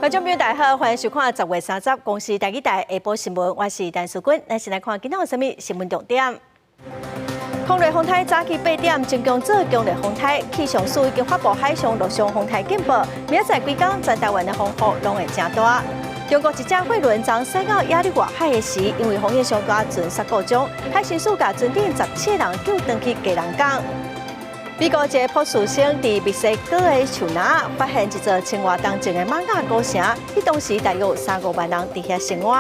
觀眾朋友大家好，歡迎收看10月30公視台語台下晡新聞，我是陳淑君。咱先來看今仔有啥物新聞重點。空雷風颱早起8點，增強做強烈風颱，氣象署已經發布海上、陸上風颱警報。明仔載規工全台灣的風雨攏會誠大。中國一隻貨輪昨駛到亞利外海的時，因為風影傷大，船煞故障，海巡署共船頂17個人救轉去基隆港。美國一个博士生佇墨西哥的樹林發現一座千外冬前的瑪雅古城，彼當時大約三五萬人佇遐生活。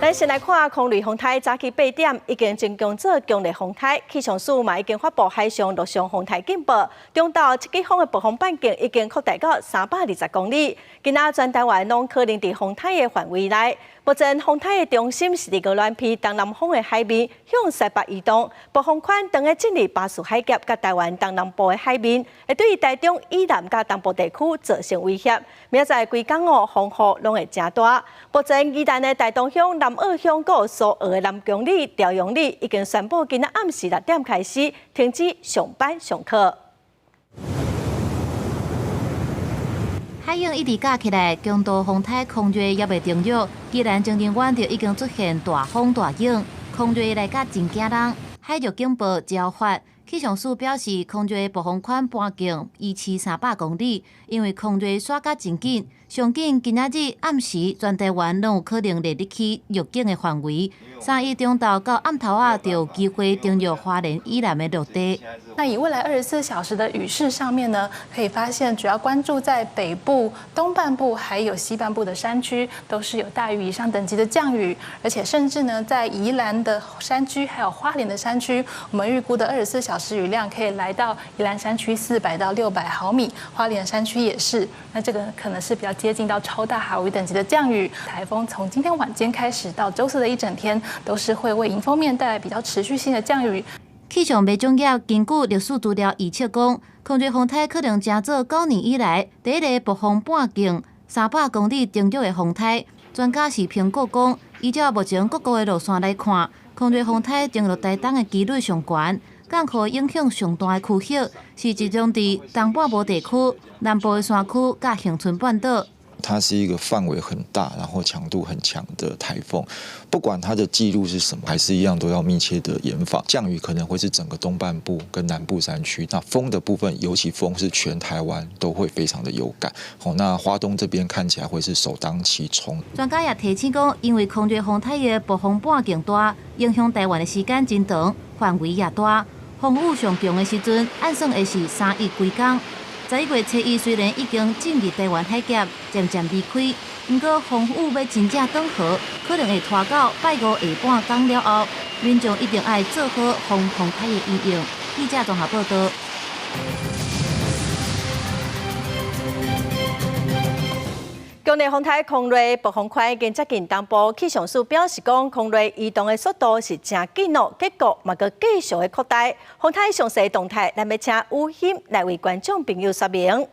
咱先來看空雷風颱，早起八點已經增強做強烈風颱，氣象署嘛已經發布海上、陸上風颱警報。中晝七級風的暴風半徑已經擴大到320公里。今仔全台灣攏可能佇風颱的範圍內。目前風颱的中心是佇鵝鑾鼻東南方的海面，向西北移動。暴風圈當咧進入巴士海峽佮台灣東南部的海面，會對台中以南佮東部地區造成威脅。明仔載規工哦，風雨攏會誠大。目前宜蘭的大東鄉、南澳鄉、閣有蘇澳的南宮里、朝陽里已經宣布今仔暗時6點開始停止上班上課。海湧一直加起來，強度風颱空瑞猶未登陸，宜蘭彰仁灣就已經出現大風大湧，空瑞來甲真驚人，海陸警報齊發。氣象署表示，空瑞暴風圈半徑維持300公里，因為空瑞徙甲真緊，上緊今仔日暗時全台灣攏有可能列入去預警的範圍。三一中晝到暗頭仔就有機會登陸花蓮以南的陸地。那以未來24小時的雨勢上面呢，可以發現主要關注在北部、東半部還有西半部的山區，都是有大雨以上等級的降雨，而且甚至呢，在宜蘭的山區還有花蓮的山區，我們預估的24小時雨量可以來到宜蘭山區400到600毫米，花蓮山區也是。那這個可能是比較接近到超大豪雨等級的降雨。颱風從今天晚間開始到週四的一整天，都是會為迎風面帶來比較持續性的降雨。氣象麥總業根據歷史資料預測講，空瑞風颱可能成做9年以來第一个暴風半徑300公里登陸的風颱。專家是評估講，依照目前各國的路線來看，空瑞風颱登陸台東的幾率上懸，降雨影響上大的區域是集中佇東半部地區、南部的山區佮恆春半島。它是一個範圍很大，然後強度很強的颱風，不管它的記錄是什麼，還是一樣都要密切的嚴防。降雨可能會是整個東半部跟南部山區，那風的部分，尤其風是全台灣都會非常的有感。好，那花東這邊看起來會是首當其衝。專家也提醒講，因為空瑞風颱的暴風半徑大，影響台灣的時間真長，範圍也大，風雨上強的時陣，按算會是三一規工。11月初一雖然已經進入台灣海峽，漸漸離開，毋過風雨欲真正轉好，可能會拖到拜五下半工了後，民眾一定愛做好防風颱的因應。記者綜合報道。強烈風颱空瑞暴風圈已經接近東部，氣象署表示講，空瑞移動的速度是誠緊哦，結果嘛閣繼續的擴大。風颱詳細動態，咱欲請雨欣來為觀眾朋友說明。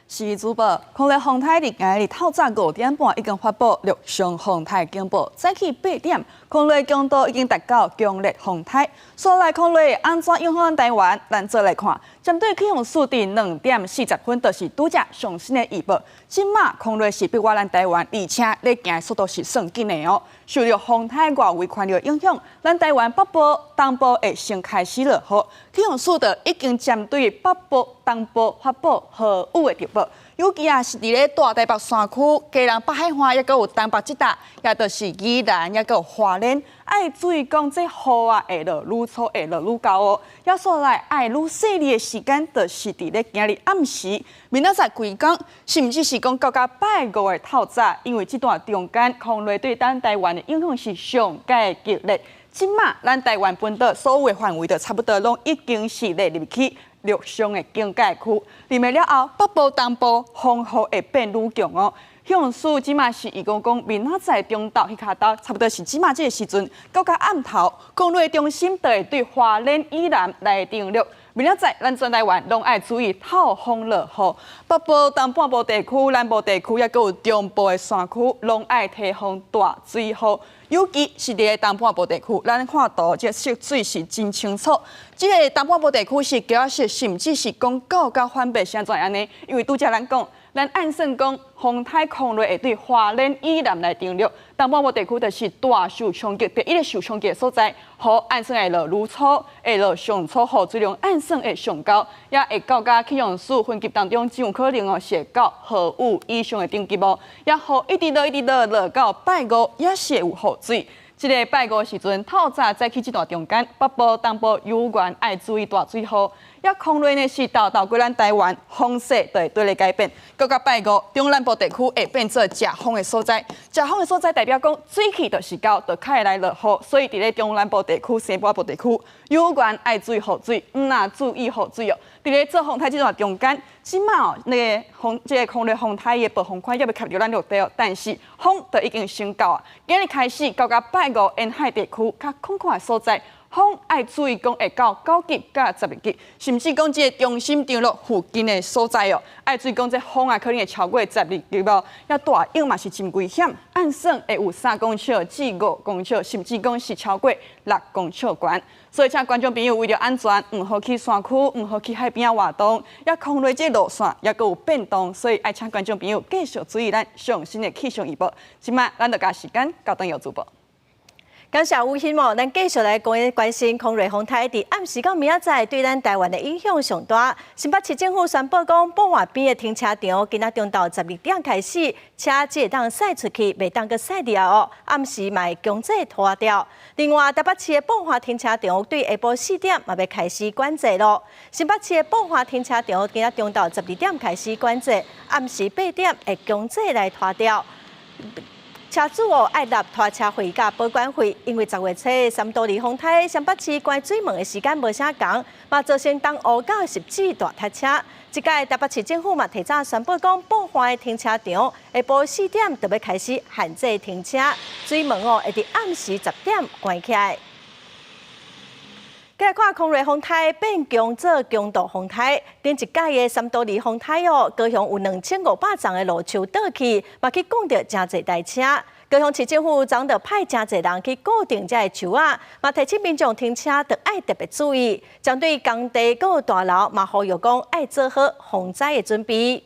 是主播，空雷風颱佇今日透早5點半已經發布陸上風颱警報，早起8點，空雷強度已經達到強烈風颱。煞來空雷按怎影響台灣？咱做來看，針對氣象署佇2點40分，就是拄才上新的預報。這馬空雷是逼倚咱台灣，而且咧行的速度是算緊的哦。受著風颱外圍環流影響，咱台灣北部、東部會先開始落雨。氣象署就已經針對北部、東部發布豪雨的特報。尤其啊，是佇咧大台北山區、基隆北海岸，抑閣有東北這搭，也就是宜蘭，抑閣有花蓮，愛注意講這雨啊會落愈粗，會落愈厚哦。猶煞來愛愈細膩的時間，就是佇咧今日暗時，明仔載規工，甚至是講到甲拜五的透早，因為這段中間空雷對咱台灣的影響是上蓋激烈。這馬咱台灣本島所有的範圍，就差不多攏已經是列入去陸上的警戒區。入暝了後，北部、東部風雨會變愈強哦。氣象署這馬是預估講，明仔載中晝彼跤晝，差不多是這馬這个時陣，到甲暗頭，空雷中心就會對花蓮以南來登陸。明仔載，咱全台灣攏愛注意透風落雨。北部、東半部地區、南部地區，抑閣有中部的山區，攏愛提防大水雨。尤其是佇咧東半部地區，咱看圖這色水是真清楚。這个東半部地區是橘仔色，甚至是講到較反白，是按怎按呢？因為拄才咱講，咱按算講風颱空瑞會對花蓮以南來登陸，東半部地區就是大受衝擊，第一个受衝擊的所在。雨按算會落愈粗，會落上粗雨水量按算會上高，也會到甲氣象署分級當中，真有可能哦是會到豪雨以上的等級哦。也雨一直落一直落，落到拜五也是會有雨水。這个拜五時陣，透早早起這段中間，北部、東部猶原愛注意大水雨。抑空瑞呢是沓沓過咱台灣，風勢就會綴咧改變。閣到拜五，中南部地區會變做飭風的所在，飭風的所在代表講水汽就是夠，就較會來落雨。所以佇咧中南部地區、西半部地區，猶原愛注意雨水，毋若注意雨水哦。佇咧做風颱這段中間，這馬哦，那个風，這个空瑞風颱的暴風圈猶未卡著咱陸地哦，但是風就已經先到啊。今日開始到甲拜五沿海地區較空曠的所在，風愛注意講會到9級佮12級，甚至講這个中心登陸附近的所在哦，愛注意講這風啊可能會超過十二級哦，抑大湧嘛是真危險，按算會有3公尺至5公尺，甚至講是超過6公尺懸。所以請觀眾朋友為著安全，毋好去山區，毋好去海邊仔活動，抑空瑞這路線猶閣有變動，所以愛請觀眾朋友繼續注意咱上新的氣象預報。這馬咱就共時間交轉予主播。感謝吳欣哦，咱繼續來關關心空瑞風颱佇暗時到明仔載對咱台灣的影響上大。新北市政府宣布講，寶華邊的停車場今仔中晝12點開始，車只會當駛出去，袂當閣駛入哦。暗時嘛會強制拖吊。另外，台北市的寶華停車場對下晡4點嘛欲開始管制囉。新北市的寶華停車場今仔中晝十二點開始管制，暗時8點會強制來拖吊。車主哦愛納拖車費佮保管費，因為10月初三都二風颱，雙北市關水門的時間無啥仝，嘛造成東湖佮汐止大塞車。這擺台北市政府嘛提早宣布講，寶華的停車場下晡4點就欲開始限制停車，水門哦會佇暗時10點關起來。繼來看空瑞風颱變強做強度風颱，頂一屆的三都二風颱哦，高雄有2500叢的路樹倒去，嘛去摃著誠濟台車。高雄市政府昨就派誠濟人去固定這个樹仔，嘛提醒民眾停車著愛特別注意。針對工地佮大樓，嘛呼籲講愛做好防災的準備。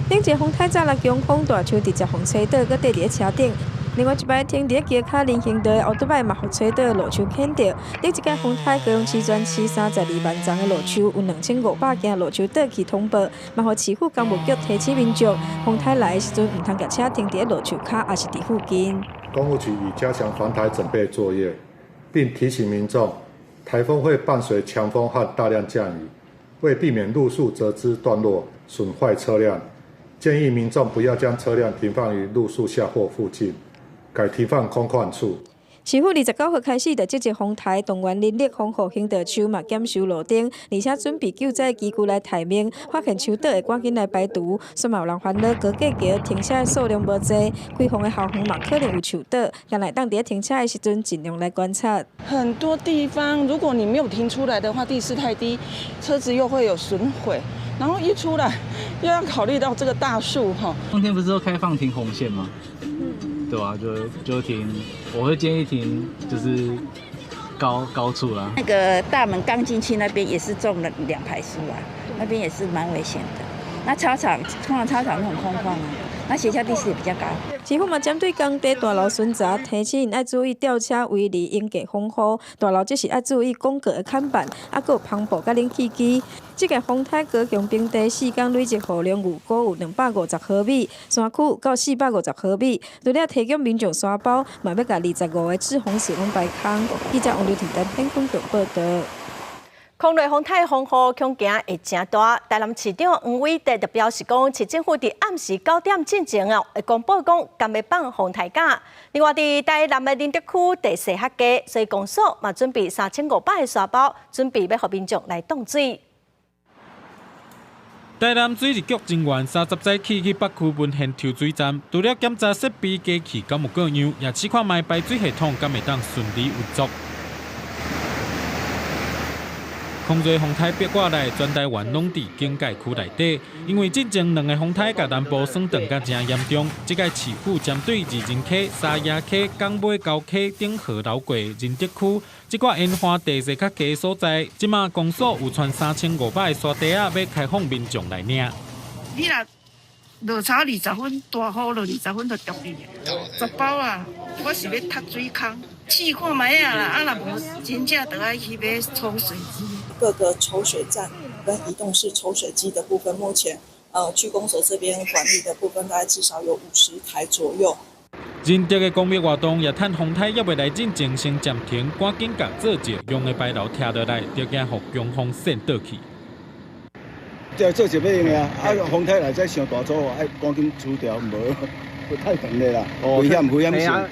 頂一風颱早來強風，大樹直接予吹倒，閣綴佇車頂。另外一擺停佇咧橋跤人行道的歐多擺嘛，予吹倒路樹牽著。頂一屆風颱，高雄市全市32萬叢的路樹，有2500件路樹倒去通報，嘛予市府工務局提醒民眾，風颱來的時陣，毋通共車停佇咧路樹跤，抑是佇附近。工務局已加強防颱準備作業，並提醒民眾，颱風會伴隨強風和大量降雨，為避免路樹折枝斷落損壞車輛，建議民眾不要將車輛停放於路樹下或附近。改停放空曠處。市府29號開始就積極防颱，動員人力防護行道樹嘛，檢修路燈，而且準備救災機具來待命。發現樹倒會趕緊來排除。煞嘛有人煩惱高架橋停車的數量無濟，開放的校園嘛可能有樹倒，若會當佇咧停車的時陣盡量來觀察。很多地方如果你沒有停出來的話，地勢太低，車子又會有損毀。然後一出來又要考慮到這個大樹哈。當天不是都開放停紅線嗎？對啊，就停，我會建議停，就是高高處啦。那個大門剛進去那邊也是種了兩排樹啊，那邊也是蠻危險的。那操場通常操場都很空曠啊，那學校地勢也比較高。市府嘛針對工地大樓巡查，提醒𪜶愛注意吊車圍籬應該防護，大樓則是愛注意廣告的看板，抑閣有帆布佮冷氣機。這个風颱高雄平地4工累積雨量預估有250毫米，山區有到450毫米。除了提供民眾沙包，嘛欲共25个滯洪池攏排空。記者王劉婷丹天空報道。空瑞風颱風雨恐驚會誠大，台南市長黃偉哲就表示講，市政府佇暗時9點進前哦，會公布講敢欲放風颱假。另外，佇台南的寧德區地勢較低，所以公所嘛準備3500个沙包，準備欲予民眾來擋水。台南水利局人員30早起去北區文獻抽水站，除了檢查設備機器敢有過樣，也試看覓排水系統敢會當順利運作。空瑞風颱逼過來，全台灣攏佇警戒區內底。因為進前兩个風颱共南部損斷甲誠嚴重，這屆市府針對二仁溪、沙野溪、港尾溝溪等河流過仁德區，這寡沿岸地勢較低所在，這馬公所有賰3500个沙袋仔，欲開放民眾來領。你若落差20分，大雨落20分就中去10包啊！我是欲踢水空，試看覓仔啦，啊若無真正就愛去買抽水機。各個抽水站跟移動式抽水機的部分，目前區公所這邊管理的部分，大概至少有50台左右。仁德的公益活動也趁風颱猶未來進前先暫停，趕緊共做石用的排流拆落來，著驚予強風扇倒去。這做石欲用的啊，啊風颱來這傷大阻，愛趕緊除掉，無太長的啦，危險危險性。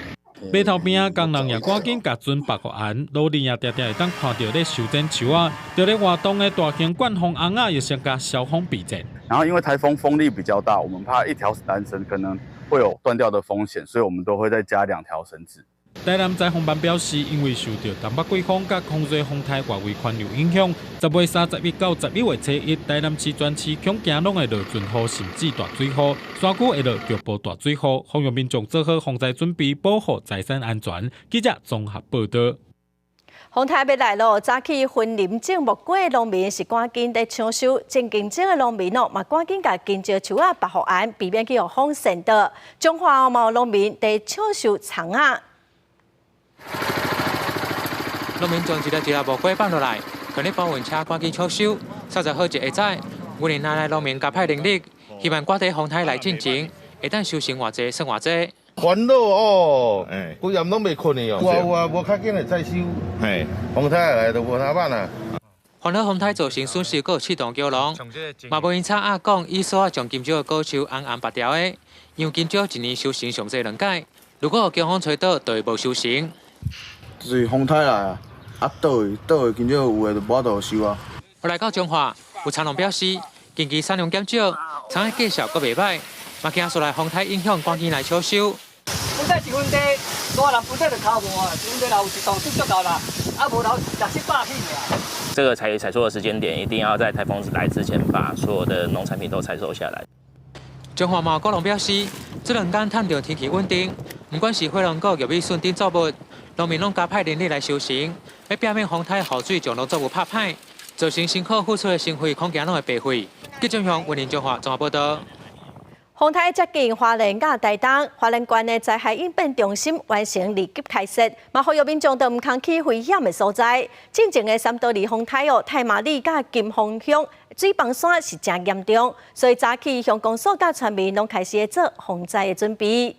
碼頭邊仔工人也趕緊共船縛予絚，路裡也定定會當看著咧修剪樹仔，佇咧活動的大型灌風尪仔，也先共消風備戰。然後因為颱風風力比較大，我們怕一條纜繩可能會有斷掉的風險，所以我們都會再加2條繩子。台南災防辦表示，因為受著東北季風佮空瑞風颱外圍環流影響，10月31到11月初一，台南市全市恐驚攏會落陣雨，甚至大水雨，山區會落局部大水雨，呼籲民眾做好防災準備，保護財產安全。記者綜合報導。風颱欲來囉，早起雲林種木瓜的農民是趕緊佇搶收，種香蕉的農民哦，嘛趕緊共香蕉樹仔縛予絚，避免去予風扇倒。彰化嘛有農民佇搶收蔥仔。農民將一粒一粒木瓜放落來，佇咧搬運車趕緊搶收。30號一下早，雲林來農民加派人力，希望趕佇風颱來進前，會當收成偌濟算偌濟。煩惱哦，規暗攏袂睏的哦。有啊有啊，無較緊會再收。嘿，風颱來就無哪辦啊。煩惱風颱造成損失，閣有刺斷橋廊，嘛無因草仔講，以索仔將香蕉的果樹絚絚縛牢的，因為香蕉一年收成上濟兩擺，如果予強風吹倒，就會無收成。就是風颱來啊，啊倒去倒去，香蕉有的就無法度收啊。來到彰化，有田農表示，近期產量減少，蔥仔價數閣袂䆀，嘛驚受來風颱影響，趕緊來搶收。本底一分地，大人本底就頭無啊，一分地若有一棟就足夠啦，啊無留六七百起爾。這個採收的時間點，一定要在颱風來之前，把所有的農產品都採收下來。彰化嘛果農表示，這兩天趁著天氣穩定，不管是火龍果、玉米筍等作物，農民攏加派人力來收成，欲避免風颱雨水將農作物拍歹，造成辛苦付出的心血，恐驚攏會白費。記者向雲林彰化綜合報導。風颱接近花蓮佮台東，花蓮縣的災害應變中心完成二級開設，嘛呼籲民眾都毋通去危險的所在。進前的三都二風颱哦，太麻里佮金峰鄉水崩山是誠嚴重，所以早起鄉公所佮村民攏開始做防災的準備。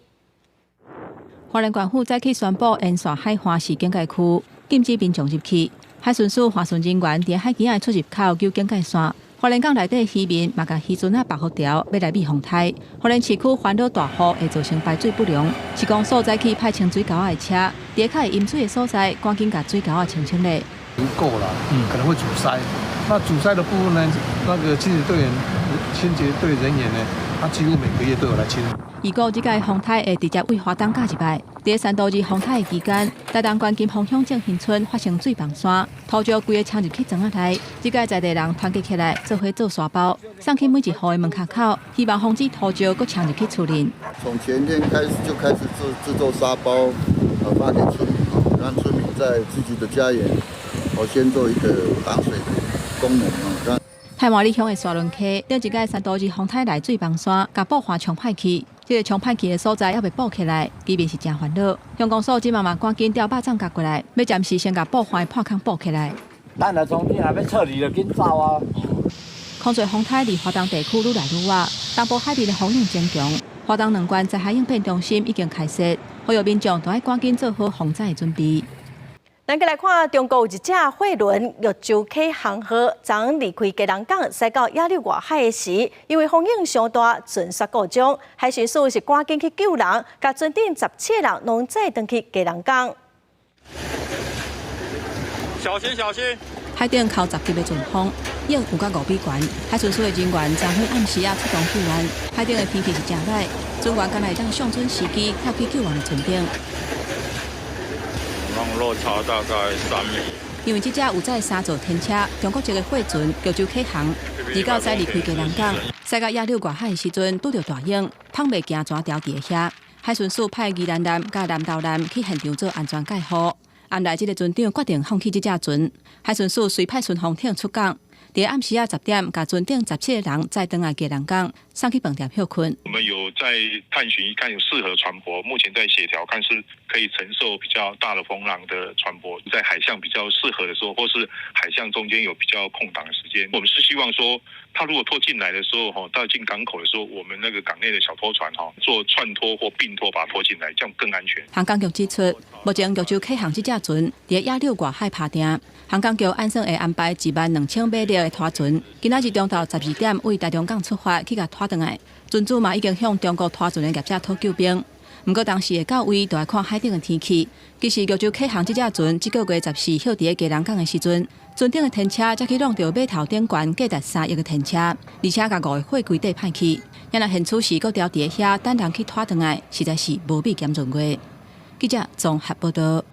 花蓮縣府早起宣布沿線海岸是警戒區，禁止民眾入去。海巡署帆船人員佇海墘仔出入口糾警戒線。花蓮港內底漁民嘛共漁船仔縛予牢，欲來避風颱。花蓮市區煩惱大雨會造成排水不良，市公所早起派清水溝仔的車，佇較會淹水的所在，趕緊共水溝仔清清咧。不夠啦，可能會阻塞。那阻塞的部分呢？那個清潔隊員、清潔隊人員呢？他幾乎每個月都有來清。預估這屆風颱會直接對花東咬入來。佇三都二風颱的期間，台東縣金峰鄉正興村發生水崩山，土石規个衝入去莊仔內。這屆在地人團結起來，做伙做沙包，送去每一戶的門跤口，希望防止土石閣衝入去厝裡。從前天開始就開始製作沙包，發給村民，讓村民在自己的家園，我先做一個擋水的功能啊。太麻里鄉的沙崙溪，頂一擺三都二風颱來水崩山，共布環沖歹去。這个沖歹去的所在猶未補起來，居民是誠煩惱。鄉公所這馬嘛趕緊調肉粽角過來，欲暫時先共布環的破空補起來。咱若從你若欲撤離，就緊走啊！空濟風颱佇花東地區愈來愈倚，東部海邊的風浪增強。花東兩縣災害應變中心已經開設，呼籲民眾都愛趕緊做好防災的準備。咱閣來看，中國有一隻貨輪玉州啟航號，昨昏離開基隆港，駛到亞庇外海的時，因為風湧傷大，船煞故障，海巡署是趕緊去救人，共船頂17个人攏載轉去基隆港。小心小心！海頂空10級的陣風，湧有到5米懸。海巡署的人員昨昏暗時仔出動救援，海頂的天氣是誠歹，船員敢若會當上準時機跳去救援的船頂。浪落差大概3米。因為這隻有載三座天車中國籍的貨船玉州啟航，二九載離開基隆港，駛到野柳外海的時陣，拄著大湧，碰袂行船牢佇遐。海巡署派宜蘭艦佮南投艦去現場做安全戒護。暗內這个船長決定放棄這隻船，海巡署隨派順風艇出港。佇暗時仔10點，共船頂17個人載轉來基隆港，送去飯店歇睏。我們有在探尋，看有適合船舶，目前在協調，看是可以承受比較大的風浪的船舶，在海象比較適合的時候，或是海象中間有比較空檔的時間，我們是希望說，他如果拖進來的時候，到進港口的時候，我們那個港內的小拖船，做串拖或併拖把它拖進來，這樣更安全。航港局指出，目前玉州啟航這隻船佇野柳外海拍碇，航港局按算會安排12000馬力的拖船，今仔日中晝12點為台中港出發去共拖轉來。船主嘛已經向中國拖船的業者討救兵，毋過當時會到位，就愛看海頂的天氣。其實玉州啟航這隻船，這個月14歇佇咧基隆港的時陣，船頂的天車才去挵著碼頭頂懸價值3億的天車，而且共五个貨櫃硩歹去。若現此時閣牢佇遐等人去拖轉來，實在是無米兼閏月。記者綜合報道。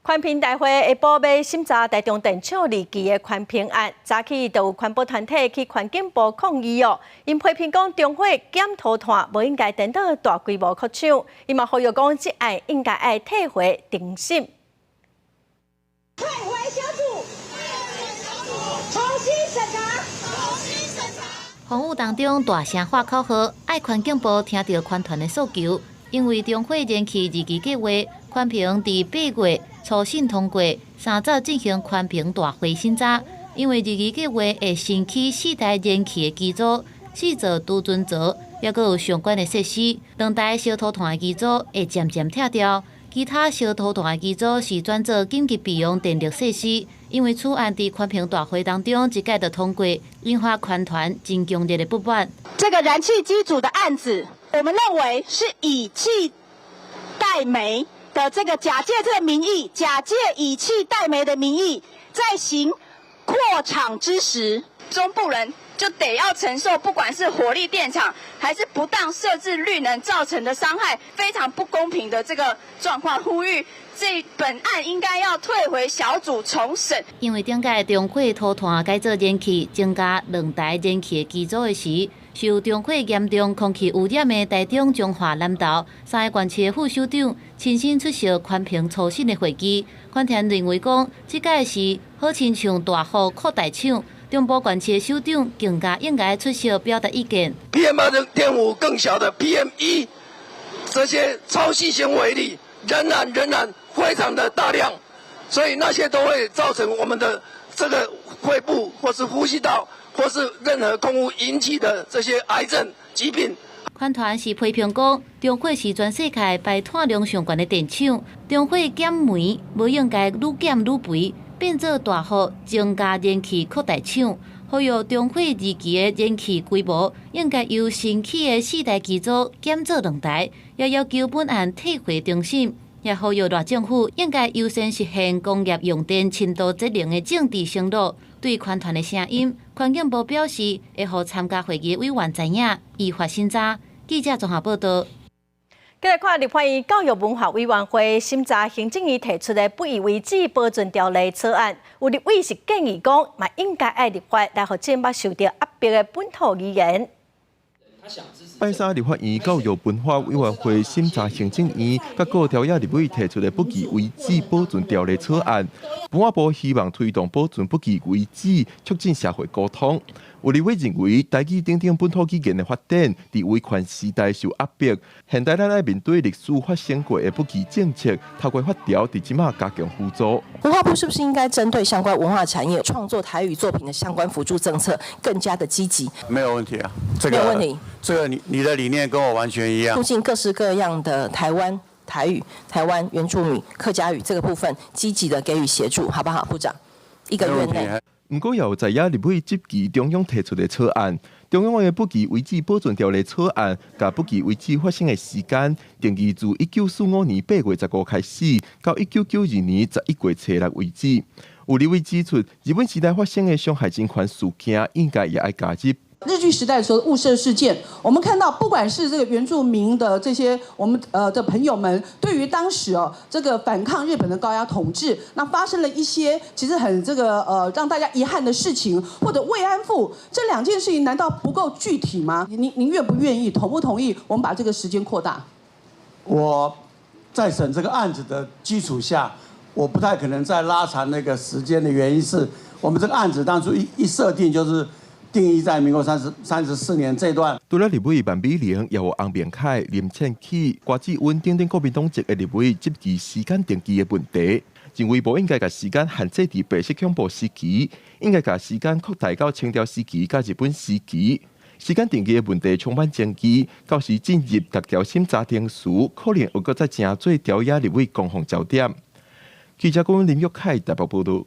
環評大會下晡欲審查台中電廠二期的環評案，早起就有環保團體去環境部抗議哦。𪜶批評講中火減塗炭，無應該顛倒大規模擴廠。𪜶嘛呼籲講，這案應該愛退回重審。退回小組，重新審查，重新審查。風雨當中大聲喊口號，愛環境部聽著環團的訴求，因為中火燃氣二期計畫環評佇8月初審通過，三早進行環評大會審查。因為二期計畫會新起四台燃氣的機組，四座儲存槽，抑閣有相關的設施。兩台燒塗炭的機組會漸漸拆掉，其他燒塗炭的機組是轉做緊急備用電力設施。因為此案佇環評大會當中一概就通過，引發環團真強烈的不滿。這個燃氣機組的案子，我們認為是以氣代煤的這個假借這個名義，假借以氣代煤的名義，在行擴廠之實，中部人就得要承受，不管是火力電廠還是不當設置綠能造成的傷害，非常不公平的這個狀況。呼籲這本案應該要退回小組重審。因為頂屆中火塗炭改做燃氣，增加兩台燃氣的機組的時，受中火嚴重空氣污染的台中彰化南投三个縣市的副首長親身出席環評初審的會議，環團認為講，這屆是好親像大戶擴大廠，中部縣市的首長更加應該出席表達意見。 PM2.5更小的 PM1，這些超細纖微粒仍然非常的大量，所以那些都會造成我們的這個肺部或是呼吸道或是任何空污引起的這些癌症疾病。環團是批評講，中火是全世界排碳量上懸的電廠，中火減煤無應該愈減愈肥，變做大幅增加燃氣擴大廠。呼籲中火二期的燃氣規模應該由新起的四台機組減做兩台，也要求本案退回重審。也呼籲賴政府應該優先實現工業用電深度節能的政治承諾。對環團的聲音，環境部表示會予參加會議的委員知影，依法審查。記者綜合報道。繼續看立法院教育文化委員會審查行政院提出的不義遺址保存條例草案，有立委是建議講，嘛應該愛立法來予這捌受著壓迫的本土語言。拜三立法院教育文化委員會審查行政院佮閣朝野立委提出的不義遺址保存條例草案，文化部希望推動保存不義遺址，促進社會溝通。有立委認為，台語等等本土語言的發展，佇威權時代受壓迫，現代咱愛面對歷史發生過的不義政策，透過法條佇這馬加強輔助。文化部是不是應該針對相關文化產業創作台語作品的相關輔助政策更加的積極？沒有問題啊，這個沒有問題。這個你的理念跟我完全一樣。促進各式各樣的台灣台語、台灣原住民客家語這個部分，積極的給予協助，好不好，部長？一個月內。毋過，也有在野立委質疑中央提出的草案，中央的不義遺址保存條例草案，共不義遺址發生的時間定義自1945年8月15開始，到1992年11月初6為止。有立委指出，日本時代發生的傷害人權事件，應該也愛加入。日據時代的時候，霧社事件，我們看到不管是這個原住民的這些我們的朋友們，對於當時哦這個反抗日本的高壓統治，那發生了一些其實很這個讓大家遺憾的事情，或者慰安婦這兩件事情，難道不夠具體嗎？您願不願意，同不同意？我們把這個時間擴大。我在審這個案子的基礎下，我不太可能再拉長那個時間的原因是，我們這個案子當初一設定就是定義在民國34年這段。除了立委范美玲，也有洪明凱、林倩琪、郭志溫等等國民黨籍的立委質疑時間定期的問題，認為無應該共時間限制佇白色恐怖時期，應該共時間擴大到清朝時期佮日本時期。時間定期的問題充滿爭議，到時進入逐條審查程序，可能會閣再成做朝野立委攻防焦點。記者林玉凱台北報導。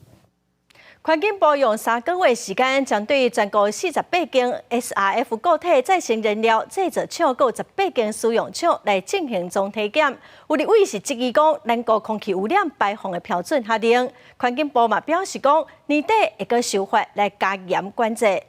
環境部用3個月時間，針對全國48間 SRF 固體再生燃料製造廠，閣18間使用廠來進行總體檢。有立委是質疑講，咱國空氣污染排放的標準較冷。環境部嘛表示講，年底會閣修法來加嚴管制。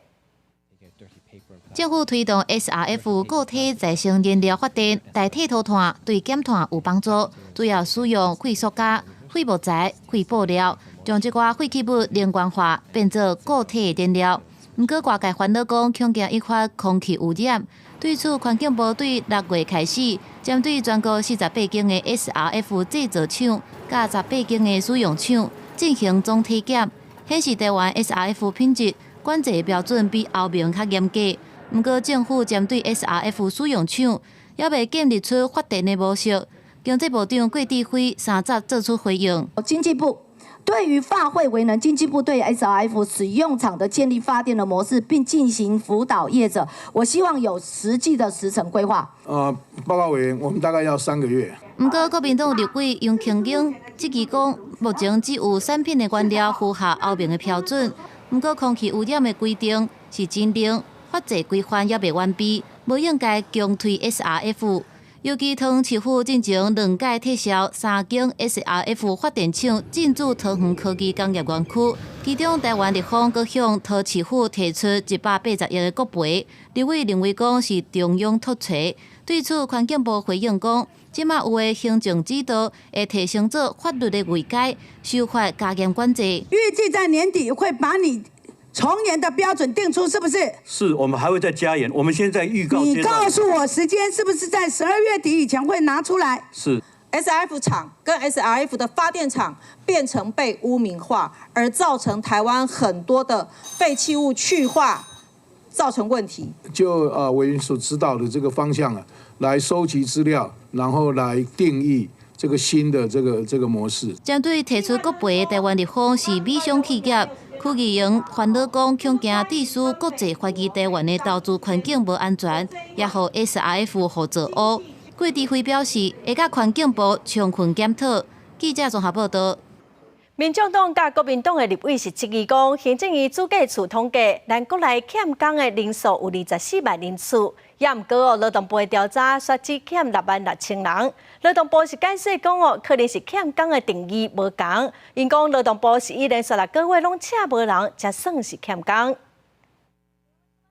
政府推動 SRF 固體再生燃料發電，代替塗炭，對減碳有幫助。主要使用廢塑膠、廢木材、廢布料，將這寡廢棄物能源化，變做固體燃料。毋過外界煩惱講，恐驚引發空氣污染。對此，環境部對6月開始，針對全國48間的 SRF 製造廠、佮18間的使用廠進行總體檢，顯示台灣 SRF 品質管制標準比歐盟較嚴格。毋過，政府針對 SRF 使用廠，猶未建立出發電的模式。經濟部長郭智輝30做出回應。經濟部對於化廢為能，經濟部對 SRF 使用廠的建立發電的模式，並進行輔導業者，我希望有實際的時程規劃。報告委員，我們大概要3個月。毋過，國民黨立委楊慶英質疑講，目前只有產品的原料符合歐盟的標準，毋過空氣污染的規定是真冷，法制規範猶未完備，無應該強推 SRF。尤其桃園市府進前兩屆撤銷三間 SRF 發電廠進駐桃園科技工業園區，其中台灣立方閣向桃市府提出180億的國賠，立委認為講是中央托揣。對此，環境部回應講，這馬有的行政指導會提升做法律的位階，修法加嚴管制。預計在年底會把你從嚴的標準定出，是不是？是，我們還會再加嚴。我們現在預告。你告訴我時間，是不是在12月底以前會拿出來？是。 SRF 廠跟 SRF 的發電廠變成被污名化，而造成台灣很多的廢棄物去化，造成問題。就委員所指導的這個方向啊，來收集資料，然後來定義這個新的這個模式。針對提出國賠的台灣立方是美商企業。區議員煩惱講，恐驚致使國際懷疑台灣的投資環境無安全，也予 SRF 予做烏。郭智輝表示，會佮環境部充分檢討。記者綜合報導。民眾黨佮國民黨的立委是質疑講，行政院主計處統計，咱國內欠工的人數有24萬人次，也毋過哦，勞動部的調查煞只欠6萬6千人。勞動部是解釋講哦，可能是欠工的定義無仝，𪜶講勞動部是以連續6個月攏請無人，才算是欠工。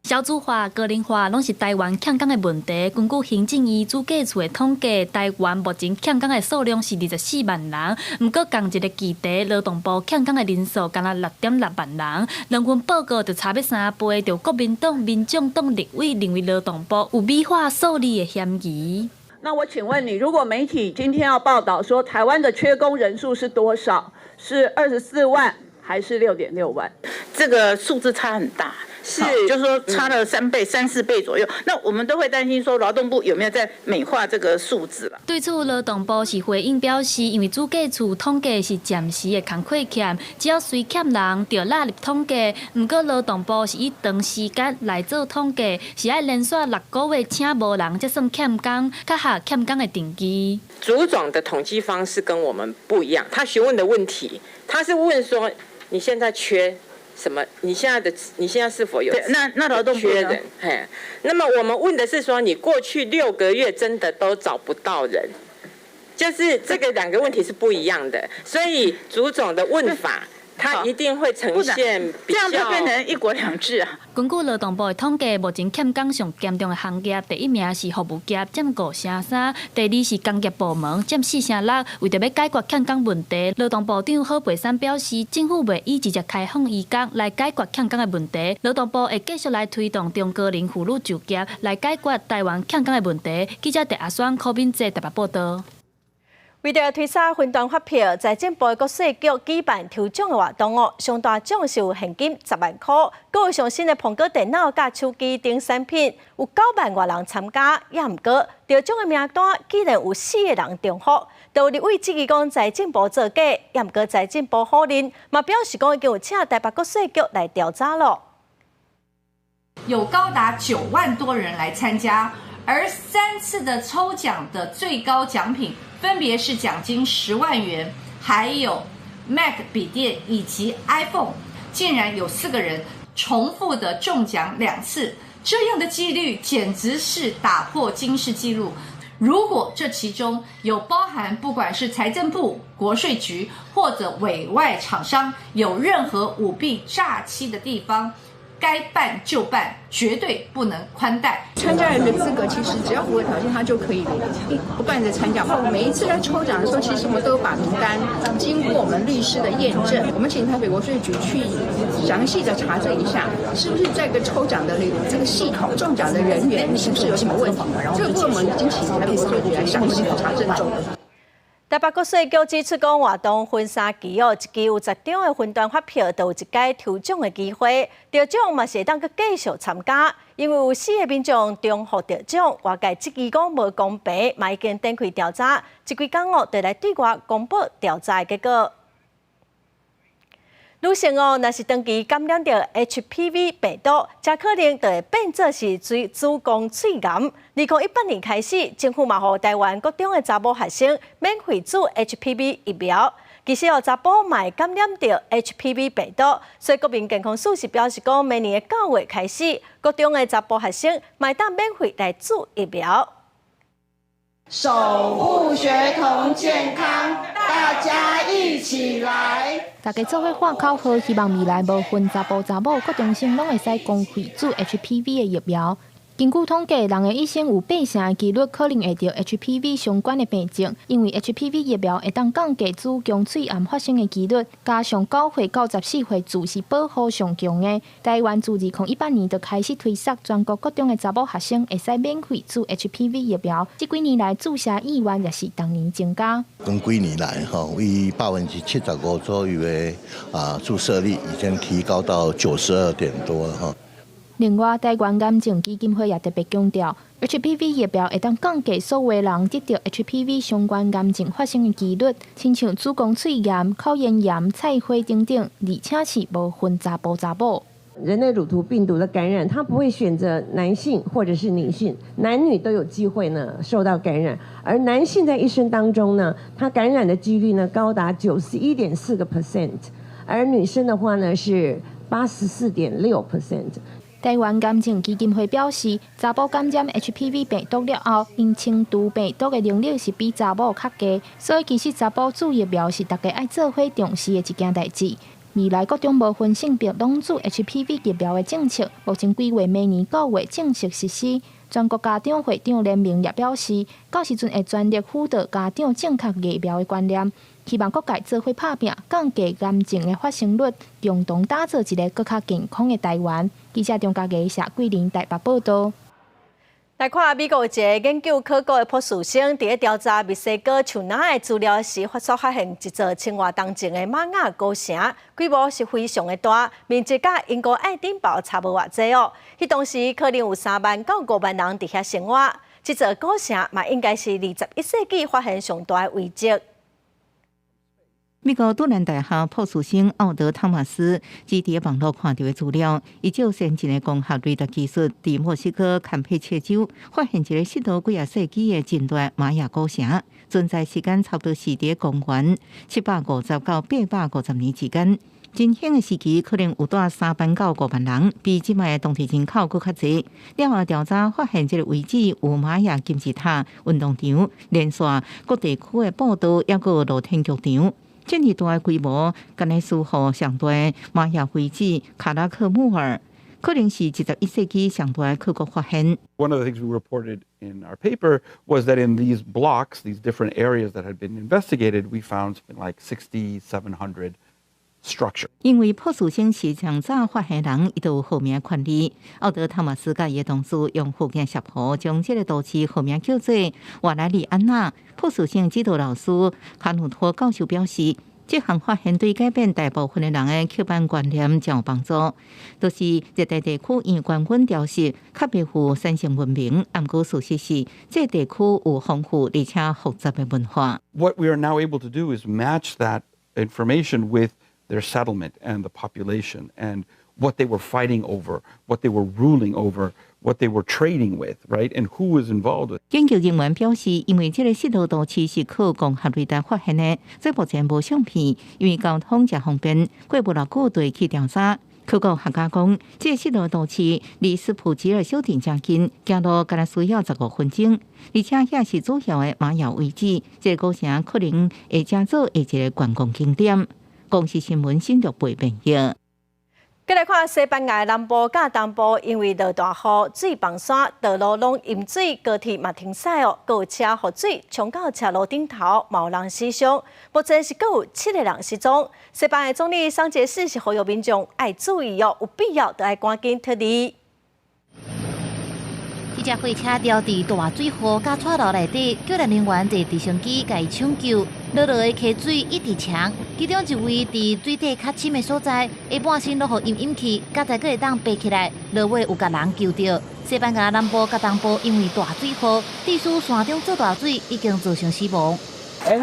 少子化、高齡化攏是台灣欠工的問題。根據行政院主計處的統計，台灣目前欠工的數量是24萬人。毋過仝一個期內，勞動部欠工的人數干焦6.6萬人。兩份報告就差欲三倍。就國民黨、民眾黨立委認為勞動部有美化數字的嫌疑。那我請問你，如果媒體今天要報道說台灣的缺工人數是多少？是24萬還是6.6萬？這個數字差很大。是，就是說差了3倍、3、4倍左右，那我們都會擔心說勞動部有沒有在美化這個數字了。對此，勞動部是回應表示，因為主計處統計是暫時的工課欠，只要隨欠人就納入統計。毋過勞動部是以長時間來做統計，是愛連續6個月請無人才算欠工，較合欠工的定義。主總的統計方式跟我們不一樣，他詢問的問題，他是問說你現在缺什麼？你現在是否有？對，那勞動部缺人？嘿，那麼我們問的是說，你過去6個月真的都找不到人，就是這個兩個問題是不一樣的。所以主總的問法它一定會呈現，這樣就變成一國兩制啊。根據勞動部的統計，目前欠工上嚴重的行業，第一名是服務業，佔5成3；第二是工業部門，佔4成6。為著欲解決欠工問題，勞動部長郝培山表示，政府袂以直接開放移工來解決欠工的問題，勞動部會繼續來推動中高齡婦女就業，來解決台灣欠工的問題。記者鄭阿雙、柯敏哲台北報導。為著推銷雲端發票，財政部的國稅局舉辦抽獎的活動哦，上大獎是有現金10萬箍，閣有上新的蘋果電腦佮手機等產品，有9萬外人參加，也毋過得獎的名單竟然有四個人重複，都有立委質疑講財政部造假，也毋過財政部否認，嘛表示講已經有請台北國稅局來調查咯。有高達9萬多人來參加，而三次的抽獎的最高獎品分別是獎金10萬元，還有 Mac 筆電以及 iPhone，竟然有四個人重複的中獎兩次，這樣的幾率簡直是打破金氏紀錄。如果這其中有包含不管是財政部、國稅局或者委外廠商有任何舞弊詐欺的地方，該辦就辦，絕對不能寬待。參加人的資格其實只要符合條件，他就可以不斷的參加。每一次在抽獎的時候，其實我們都有把名單經過我們律師的驗證，我們請台北國稅局去詳細的查證一下，是不是這個抽獎的這個系統中獎的人員是不是有什麼問題？這個部分我們已經請台北國稅局來詳細的查證中。台北國稅局指出，講活動分三期哦，一期有10張的雲端發票，就有一擺抽獎的機會，得獎嘛是會當閣繼續參加。因為有四個民眾重複得獎，外界質疑講無公平，嘛已經展開調查，這幾工哦，就來對外公布調查的結果。女性哦，若是長期感染著 HPV 病毒，誠可能就會變做是子宮喙癌。2018年開始，政府嘛予台灣國中的查某學生免費注 HPV 疫苗。其實哦，查埔嘛會感染著 HPV 病毒，所以國民健康署是表示講，明年的9月開始，國中的查埔學生嘛會當免費來注疫苗。守護學童健康，大家一起來。大家做伙喊口號，希望未來無分查埔查某，國中生攏會使公費注 HPV 的疫苗。根據統計，人的一生有8成的幾率可能會著 HPV 相關的病症，因為 HPV 疫苗會當降低子宮喙癌發生的幾率，加上9歲到14歲注是保護上強的。台灣自2018年就開始推捒全國國中的查某學生會使免費注 HPV 疫苗，這幾年來注射意願也是逐年增加。近幾年來，吼，以75%左右的注射率已經提高到92點多了，哈。另外，台灣癌症基金會也特別強調，HPV 疫苗會當降低所有人得著 HPV 相關癌症發生的幾率，親像子宮喙癌、口咽癌、菜花等等，而且是無分查埔查某。人類乳頭病毒的感染，它不會選擇男性或者是女性，男女都有機會呢受到感染。而男性在一生當中呢，他感染的幾率呢高達91.4%，而女生的話呢是84.6%。台灣癌症基金會表示，查埔感染 HPV 病毒了後，𪜶清除病毒的能力是比查某較低，所以其實查埔注疫苗是大家愛做伙重視的一件代誌。未來國中無分性別攏注 HPV 疫苗的政策，目前規劃明年9月正式實施。全國家長會長聯盟也表示，到時陣會全力輔導家長正確疫苗的觀念，希望各界做伙拍拚，降低癌症的發生率，共同打造一個閣較健康的台灣。記者張家傑、謝桂林台北報導。來看美國一個研究考古的博士生，佇咧調查墨西哥樹林的資料時，發現一座千外冬前的瑪雅古城，規模是非常的大，面積佮英國愛丁堡差無偌濟哦。彼當時可能有3萬到5萬人佇遐生活。這座古城嘛，應該是21世紀發現上大的遺跡。美國杜蘭大學博士生奧德·湯馬斯佇佇網路看著的資料，伊藉先進的光學雷達技術，佇墨西哥坎佩切州發現一个失落幾仔世紀的近代瑪雅古城，存在時間差不多是佇公元750到850年之間。真興的時期可能有蹛3萬到5萬人，比這擺的當地人口閣較濟。了後調查發現，這个遺址有瑪雅金字塔、運動場、連線各地區的步道，抑閣有露天劇場。這爾大的規模，敢若輸予上大瑪雅遺址卡拉克穆爾，可能是21世紀上大的考古發現。 One of the things we reported in our paper was that in these blocks, these different areas that had been investigated, we found something like 6,700 structure. 因為朴樹生是上早發現人，伊就有號名權利。奧德湯馬斯佮伊的同事用福建攝符將這個都市號名叫做瓦萊里安娜。朴樹生指導老師卡努托教授表示，這項發現對改變大部分的人的刻板觀念誠有幫助。就是熱帶地區因為高溫潮濕，較袂赴產生文明。毋過事實是，這個地區有豐富而且複雜的文化。 What we are now able to do is match that information with their settlement and the population and what they were fighting over, what they were ruling over, what they were trading with, right? And who was involved with. 研究人員表示，因為這個失落都市是靠光學雷達發現的，所以目前無相片，因為交通誠方便，過無偌久就會去調查。考古學家講，這個失落都市離斯普吉爾小鎮誠近，走路干焦需要15分鐘，而且遐是主要的瑪雅遺址，這個古城可能會成做下一個觀光景點。公視新聞新竹背編譯。繼來看西班牙南部佮東部，因為落大雨，水崩山，道路攏淹水，高鐵嘛停駛哦，閣有車予水沖到車路頂頭，嘛有人死傷。目前是閣有七個人失蹤。西班牙總理桑傑斯是呼籲民眾愛注意哦，有必要就愛趕緊撤離。這隻貨車掉佇大水禍佮車流內底，救援人員坐直升機共伊搶救。落落的溪水一直衝，其中一位佇水底較深的所在，下半身攏予淹淹去，佳哉閣會當爬起來，落尾有共人救著。西班牙南部佮東部因為大水禍，致使山中做大水，已經造成死亡。 Este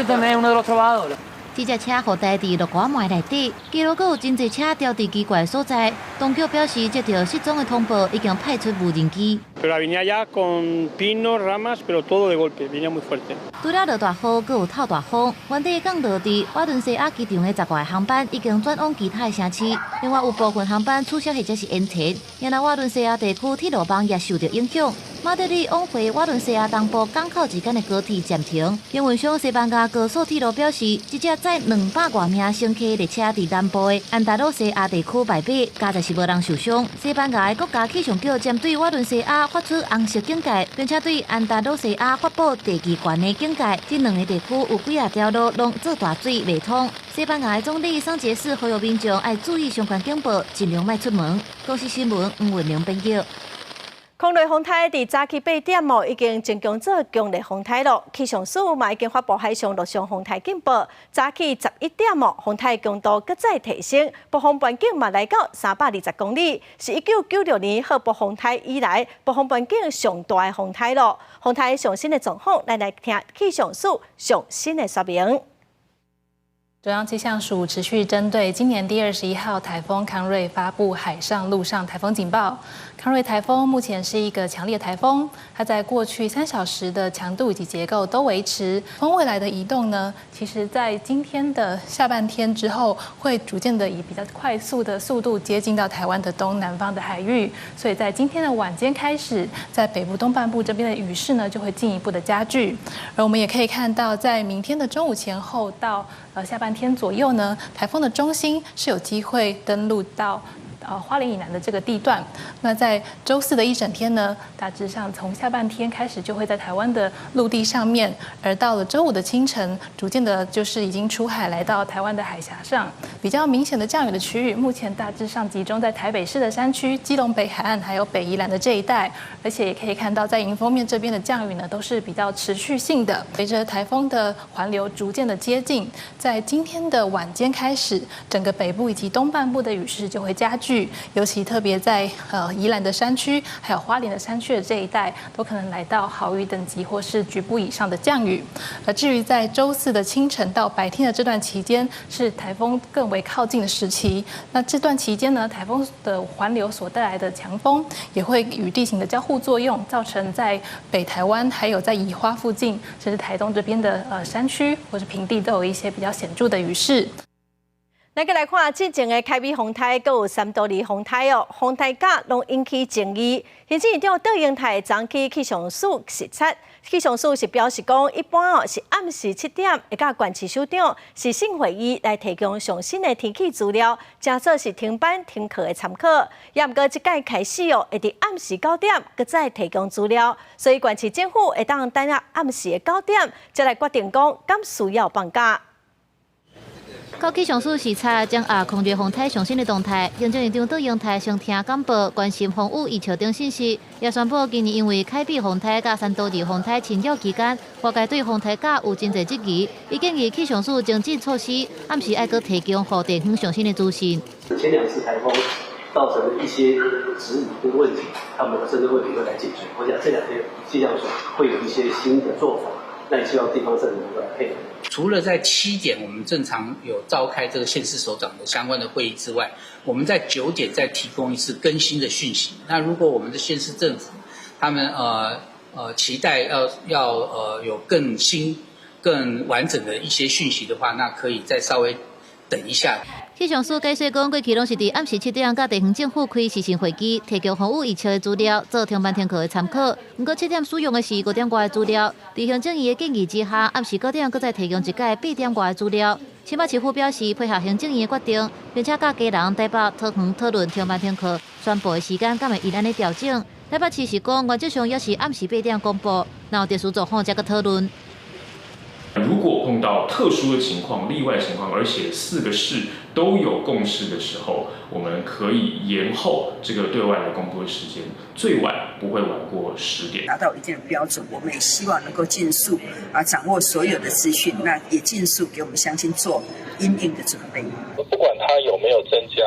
también es uno de los trabajadores. 這隻車予待佇落瓜糜內底，街路閣有真濟車掉佇奇怪所在。當局表示，接著失蹤的通報已經派出無人機。 Pero venía ya con pinos, ramas, pero todo de golpe, venía muy fuerte. 除了落大雨，閣有透大風。原底降落佇瓦倫西亞機場的10外個航班已經轉往其他的城市，另外有部分航班取消或者是延遲。另外，瓦倫西亞地區鐵路網也受著影響。馬德里往回瓦倫西亞東部港口之間的高鐵暫停。營運商西班牙高速鐵路表示，這隻載200外名乘客列車佇南部的安達魯西亞地區敗北，佳哉是無人受傷。西班牙的國家氣象局針對瓦倫西亞發出紅色警戒，並且對安達魯西亞發布地級懸的警戒。這兩個地區有幾仔條路攏做大水袂通。西班牙的總理桑傑斯呼籲民眾愛注意相關警報，盡量莫出門。公視新聞黃文玲編譯。空雷風颱佇早起8點哦，已經增強做強烈風颱咯。氣象署嘛已經發布海上、陸上風颱警報。早起11點哦，風颱強度閣再提升，暴風半徑嘛來到320公里，是1996年號暴風颱以來暴風半徑上大的風颱咯。風颱上新的狀況，咱來聽氣象署上新的說明。中央氣象署持續針對今年第21號颱風康瑞發布海上、陸上颱風警報。康瑞颱風目前是一個強烈颱風，它在過去3小時的強度以及結構都維持。風未來的移動呢，其實在今天的下半天之後，會逐漸的以比較快速的速度接近到台灣的東南方的海域。所以在今天的晚間開始，在北部東半部這邊的雨勢呢，就會進一步的加劇。而我們也可以看到，在明天的中午前後到下半天左右呢，颱風的中心是有機會登陸到花蓮以南的這個地段。那在週四的一整天呢，大致上從下半天開始就會在台灣的陸地上面，而到了週五的清晨，逐漸的就是已經出海來到台灣的海峽上。比較明顯的降雨的區域，目前大致上集中在台北市的山區、基隆北海岸還有北宜蘭的這一帶，而且也可以看到在迎風面這邊的降雨呢，都是比較持續性的。隨着颱風的環流逐漸的接近，在今天的晚間開始，整個北部以及東半部的雨勢就會加劇。尤其特別在宜蘭的山區，還有花蓮的山區的這一帶，都可能來到豪雨等級或是局部以上的降雨。而至於在週四的清晨到白天的這段期間，是颱風更為靠近的時期。那這段期間呢，颱風的環流所帶來的強風，也會與地形的交互作用，造成在北台灣還有在宜花附近，甚至台東這邊的山區或是平地，都有一些比較顯著的雨勢。咱閣來看進前的凱美風颱，閣有三多利風颱哦，風颱甲攏引起爭議。行政院長卓榮泰昨去氣象署視察，氣象署是表示講，一般哦是暗時七點會佮縣市首長視訊會議來提供上新的天氣資料，誠做是停班停課的參考。也毋過這屆開始哦，會佇暗時九點閣再提供資料，所以縣市政府會當等到暗時的九點，才來決定講敢需要放假。到氣象署視察，掌握康瑞風颱上新的動態。行政院長卓榮泰先聽簡報，關心風雨預測等信息，也宣布今年因為凱美風颱佮三多利風颱侵擾期間，外界對風颱甲有真濟質疑，伊建議氣象署精進措施，暗時愛閣提供予地方上新的資訊。前兩次颱風造成的一些質疑跟問題，他們針對問題會來解決。我想這兩天氣象署會有一些新的做法，那也希望地方政府能夠來配合。除了在7點我們正常有召開這個縣市首長的相關的會議之外，我們在9點再提供一次更新的訊息。那如果我們的縣市政府他們期待要有更新、更完整的一些訊息的話，那可以再稍微等一下。氣象署解釋講，過去攏是佇暗時七點佮地方政府開視訊會議，提供風雨預測的資料，做停班停課的參考。毋過7點使用的是5點外的資料，佇行政院的建議之下，暗時九點閣再提供一改8點外的資料。新北市府表示配合行政院的決定，並且佮基隆、台北、桃園討論停班停課宣布的時間，敢會因按呢調整。台北市是講，原則上也是暗時8點公布，若有特殊狀況才閣討論。如果碰到特殊的情況、例外情況，而且四個市都有共識的時候，我們可以延後這個對外來公布的時間，最晚不會晚過10點。達到一定的標準，我們也希望能夠盡速啊掌握所有的資訊，那也盡速給我們鄉親做因應的準備。不管它有沒有增加，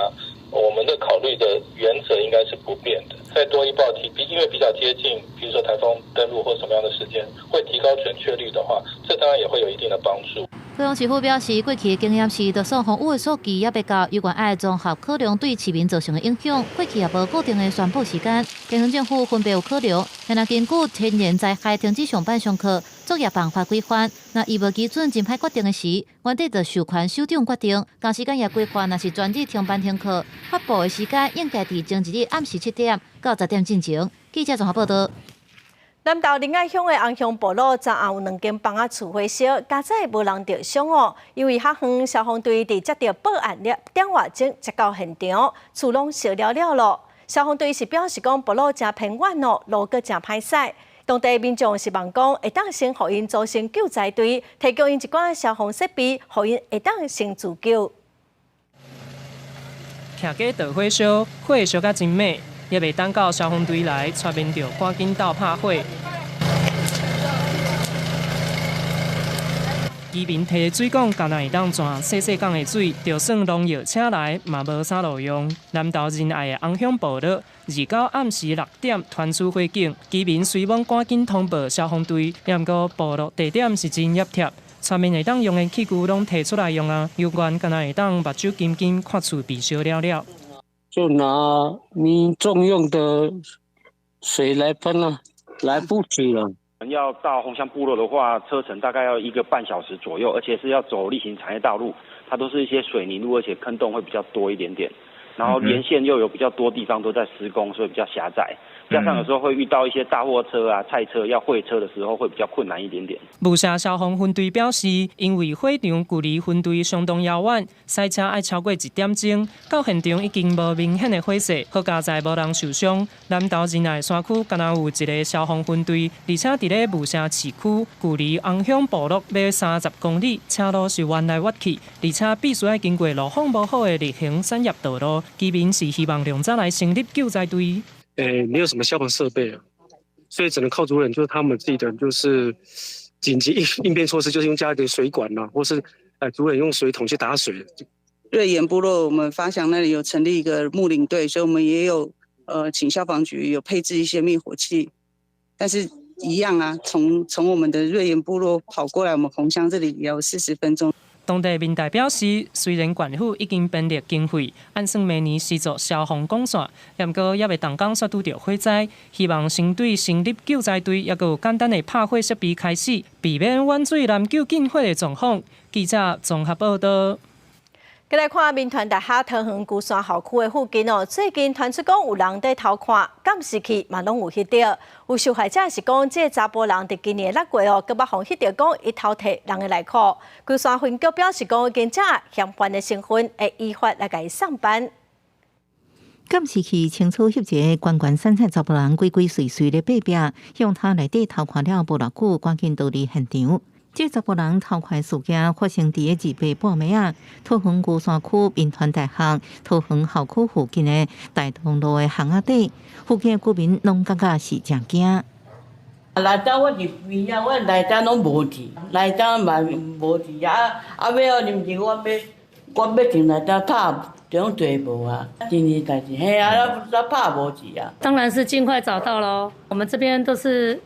我們的考慮的原則應該是不變的。再多一報提，因為比較接近，比如說颱風登陸或什麼樣的時間，會提高準確率的話，這當然也會有一定的幫助。高雄市府表示，過去的經驗是，就算風雨的數據猶未到，猶原愛綜合考量對市民造成的影響。過去也無固定的宣布時間，地方政府分別有考量。現在根據天然災害停止上班上課作業辦法規範，若伊無基準真歹決定的時，原底就授權首長決定。同時間也規範，若是全日停班停課，發布的時間應該佇前一日暗時7點到10點進前。記者綜合報道。南投仁愛鄉的紅鄉部落，昨暗有兩間房仔厝火燒，佳哉無人著傷哦。因為較遠消防隊佇接著報案兩點外鐘才到現場，厝攏燒了了囉。消防隊是表示講，部落誠偏遠哦，路閣誠歹駛。當地民眾是望講，會當先予𪜶組成救災隊，提供𪜶一寡消防設備，予𪜶會當先自救。徛家著火燒，火燒甲真猛。猶未等到消防隊來，村民就趕緊鬥拍火。居民提水管，敢若會當轉細細管的水，就算農藥車來嘛無啥路用。南投仁愛的紅鄉部落，29暗時6點傳出火警，居民隨攏趕緊通報消防隊。毋過部落地點是真挹貼，村民會當用的器具攏提出來用啊，猶原敢若會當目睭金金看厝被燒了了。就拿民眾用的水來噴了，來不及了。要到紅鄉部落的話，車程大概要1個半小時左右，而且是要走例行產業道路，它都是一些水泥路，而且坑洞會比較多一點點。然後沿線又有比較多地方都在施工，所以比較狹窄。加上有時候會遇到一些大貨車啊、菜車要會車的時候，會比較困難一點點。霧社消防分隊表示，因為火場距離分隊相當遙遠，駛車愛超過1點鐘，到現場已經無明顯的火勢，好佳哉無人受傷。南投仁愛山區敢若有一个消防分隊，而且佇咧霧社市區，距離紅鄉部落欲30公里，車路是彎來彎去，而且必須愛經過路況無好的例行產業道路。居民是希望量早來成立救災隊。誒，沒有什麼消防設備啊，所以只能靠族人，就是他們自己的，就是緊急應變措施，就是用家裡的水管啊，或是族人用水桶去打水。瑞岩部落，我們發祥那裡有成立一個睦鄰隊，所以我們也有請消防局有配置一些滅火器，但是一樣啊，從我們的瑞岩部落跑過來，我們紅鄉這裡也要40分鐘。當地民代表示，雖然縣府已經編列經費，按算明年施作消防管線，毋過猶未動工煞拄著火災，希望先對成立救災隊，猶閣有簡單的拍火設備開始，避免遠水難救近火的狀況。記者綜合報道。閣來看民團大學桃園龜山校區的附近哦，最近傳出講有人佇偷看監視器嘛，攏有翕著。有受害者是講，這个查埔人佇今年6月哦，閣捌予翕著講伊偷提人的內褲。龜山分局表示講，已經掌握嫌犯的身份，會依法來共伊送辦。監視器清楚翕一个懸懸瘦瘦查埔人鬼鬼祟祟咧爬壁，向塔內底偷看了無偌久，趕緊逃離現場。這查埔人偷看事件發生佇個二八半暝仔，桃園龜山區民團大學桃園校區附近的大同路的巷仔底，附近的居民攏感覺是誠驚。來遮我佇邊仔，我來遮攏無佇，來遮嘛無佇啊！啊，尾仔臨時我欲進來遮拍，中濟無啊，真濟代誌，嘿啊，咱拍無佇啊。當然是盡快找到囉。我們這邊都是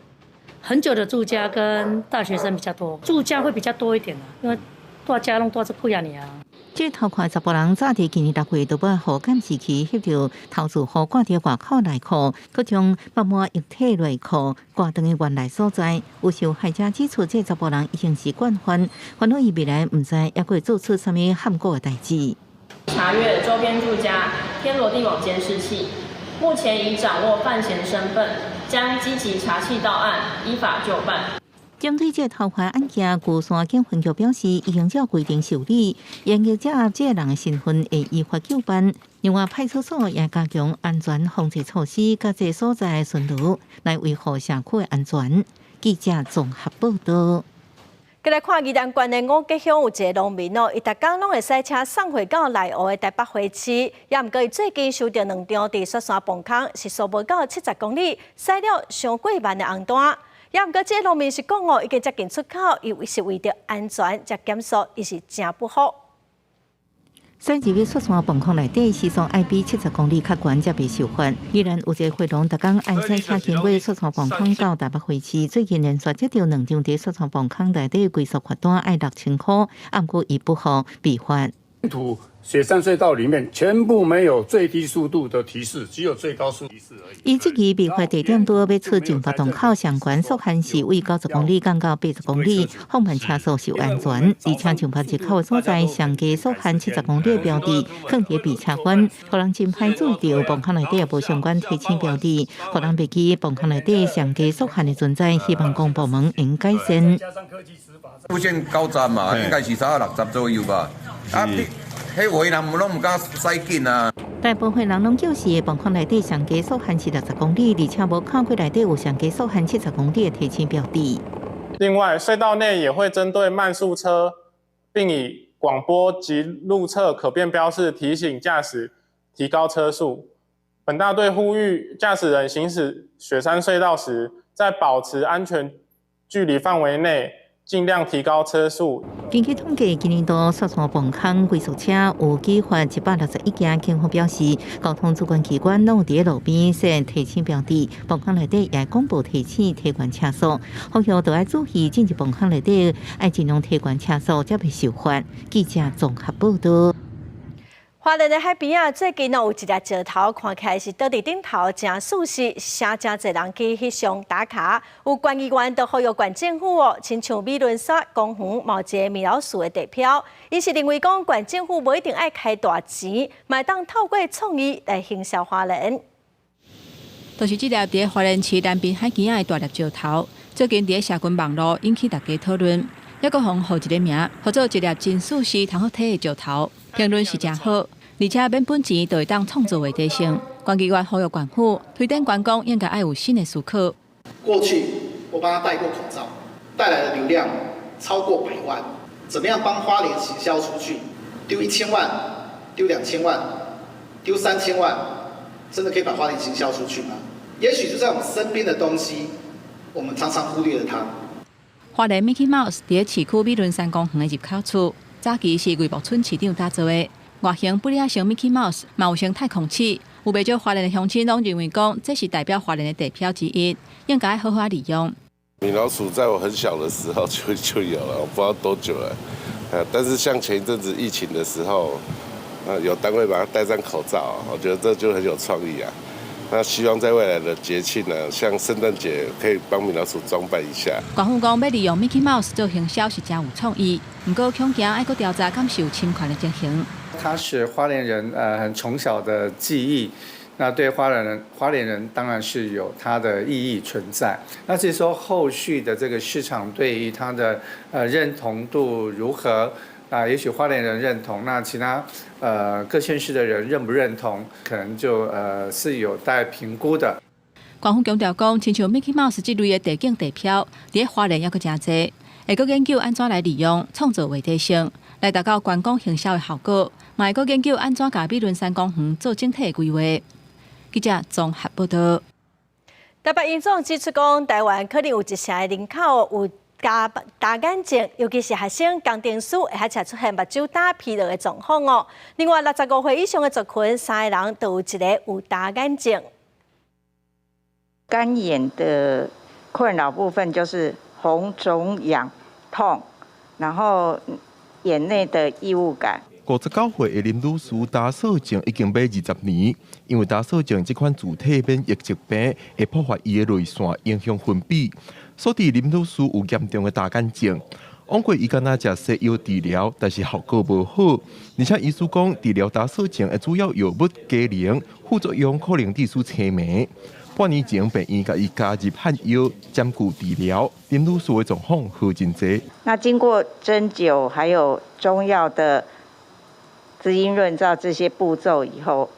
很久的住家跟大學生比較多，住家會比較多一點，因為大家攏住這幾仔年啊。這偷看查埔人早佇今年6月就欲予監視器翕著偷自予掛佇外口內褲，閣將腹膜液體內褲掛轉去原來所在。有受害者指出，這查埔人已經是慣犯，煩惱伊未來毋知猶閣會做出啥物譀古的代誌。查閱周邊住家天羅地網監視器，目前已掌握犯嫌身份，將積極查緝到案，依法就辦。針對這偷看案件，龜山警分局表示，已經照規定受理，研究掌握這个人的身份，會依法究辦。另外，派出所也加強安全防治措施，佮這所在巡邏，來維護社區的安全。記者綜合報導。閣來看宜蘭縣的五結鄉有一个農民哦，伊逐工攏會駛車送貨到內湖的台北花市，也毋過伊最近收著兩張佇雪山磅空時速無夠70公里，駛了傷過慢的紅單。也毋過這个農民是講哦，已經接近出口，伊是為著安全才減速，伊是誠不服。駛入去雪山磅空內底，時速愛比70公里較懸，才袂受罰。宜蘭有一個貨農，逐工愛駛車經過雪山磅空到台北花市，最近連續接著兩張佇雪山磅空內底規速罰單愛6000箍，毋過伊不服被罰。土雪山隧道裡面全部沒有最低速度的提示，只有最高速提示而已。伊這個被罰地點拄欲出進發洞口，上懸速限是為90公里降到80公里，放慢車速是有安全。而且進發入口的所在，上低速限七十公里的標誌，囥佇避車彎，予人真歹注意著磅空內底無相關提醒標誌，予人袂記磅空內底上低速限的存在，希望公部門應改善。路線90嘛，應該是差60左右吧。啊，你彼有的人攏毋敢駛緊啊。大部分人攏表示，磅空內底上低速限是60公里，而且無看過內底有上低速限七十公里的提醒標誌。另外，隧道內也會針對慢速車，並以廣播及路側可變標示提醒駕駛提高車速。本大隊呼籲駕駛人行駛雪山隧道時，在保持安全距離範圍內，盡量提高車速。根據統計，今年度雪山磅空龜速車有舉發161件。警方表示，交通主管機關攏有佇路邊設提醒標誌，磅空內底也公布提醒提懸車速，呼籲都愛注意進入磅空內底，愛盡量提懸車速，才袂受罰。記者綜合報導。花蓮的海邊仔，最近有一粒石頭，看起來是倒佇頂頭，誠舒適，誠誠濟人去翕相打卡。有縣議員就呼籲縣政府哦，親像美崙山公園嘛有一个米老鼠的地標，𪜶是認為講縣政府無一定愛開大錢，嘛會當透過創意來行銷花蓮。就是這粒佇花蓮市南濱海墘仔的大粒石頭，最近佇社群網路引起大家討論，猶閣予予一个名，號做一粒真舒適、通好提的石頭，評論是誠好。而且免本錢就會當創造話題性。縣議員呼籲縣府推展觀光，應該愛有新的思考。過去我幫他戴過口罩，帶來的流量超過100萬。怎麼樣幫花蓮行銷出去？丟1000萬，丟2000萬，丟3000萬，真的可以把花蓮行銷出去嗎？也許就在我們身邊的東西，我們常常忽略了它。花蓮 Mickey Mouse 佇市區美崙山公園的入口處，早期是魏木村市長打造的。外形不了像 Mickey Mouse，嘛有像太空鼠。有袂少花蓮的鄉親攏認為講，這是代表花蓮的地標之一，應該好好利用。米老鼠在我很小的時候就有了，我不知道多久了。但是像前一陣子疫情的時候，有單位把它戴上口罩，我覺得這就很有創意啊。那希望在未來的節慶呢，像聖誕節，可以幫米老鼠裝扮一下。縣府講欲利用 Mickey Mouse 做行銷是誠有創意，毋過恐驚愛閣調查敢是有侵權的情形。它是花蓮人很從小的記憶，那對花蓮人當然是有它的意義存在。那至於說後續的這個市場對於它的認同度如何？啊，也許花蓮人認同，那其他各縣市的人認不認同，可能就是有待評估的。官方強調講，親像 Mickey Mouse 這類的地景地標，佇花蓮猶閣誠濟，會閣研究按怎來利用，創造話題性，來達到觀光行銷的效果。嘛會閣研究按怎共美崙山公園做整體規劃。記者綜合報道。台北榮總指出講，台灣可能有一成的人口有乾眼症，尤其是學生、工程師會較常出現目睭焦疲勞的狀況哦。另外，65歲以上的族群，三个人就有一个有乾眼症。乾眼的困擾部分就是紅腫癢痛，然後眼內的異物感。59歲的林女士焦色症已經欲20年，因為焦色症這款自體免疫疾病會破壞伊的淚腺，影響分泌，所以林女士有嚴重的乾眼症。往過伊敢若食西藥治療，但是效果無好。而且醫師講，治療焦色症的主要藥物低能，副作用可能致使青盲。半年前，病院共伊加入漢藥針灸治療，林女士的狀況好真濟。那經過針灸還有中藥的滋陰潤燥這些步驟以後，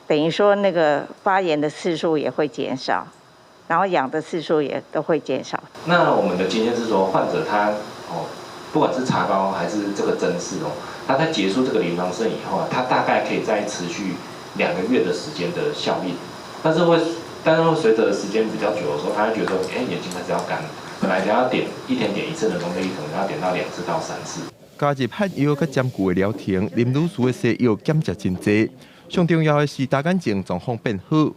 等於說那個發炎的次數也會減少，然後癢的次數也都會減少。那我們的經驗是說，患者他哦，不管是擦膏還是這個針刺哦，他在結束這個臨床試驗以後啊，他大概可以再持續2個月的時間的效應。但是會隨着時間比較久的時候，他會覺得說，哎，眼睛開始要乾，本來只要點一天點一次的功力，可能要點到2次到3次。加入漢藥佮針灸的療程，林女士的西藥減食真濟。上重要的是乾眼症狀況變好。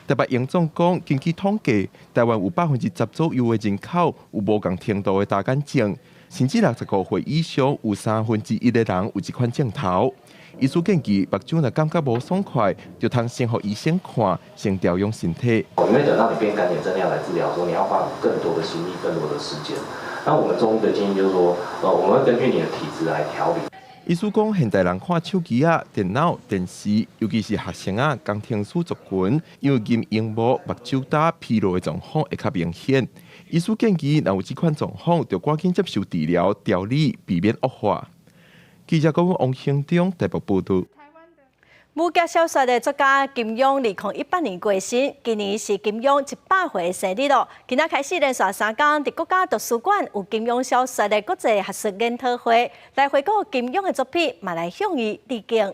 台北榮總講，根據統計，台灣有10%左右的人口有無仝程度的乾眼症，甚至65歲以上有1/3的人有這款症頭。醫師建議，目睭若感覺無爽快，就通先予醫生看，先調養身體。因為等到你變乾眼症要來治療的時候，你要花更多的心力、更多的時間。那我們中醫的建議就是說，我們會根據你的體質來調理。醫師講，現代人看手機仔、電腦、電視，尤其是學生仔、工程師族群，因為盯螢幕、目睭焦疲勞的狀況會較明顯。醫師建議，若有這款狀況，就趕緊接受治療調理，避免惡化。記者講王興中台北報道。武俠小說的作家金庸2018年過身，今年是金庸100歲的生日咯。今仔開始連續3天，佇國家圖書館有金庸小說的國際學術研討會，來回顧金庸的作品，嘛來向伊致敬。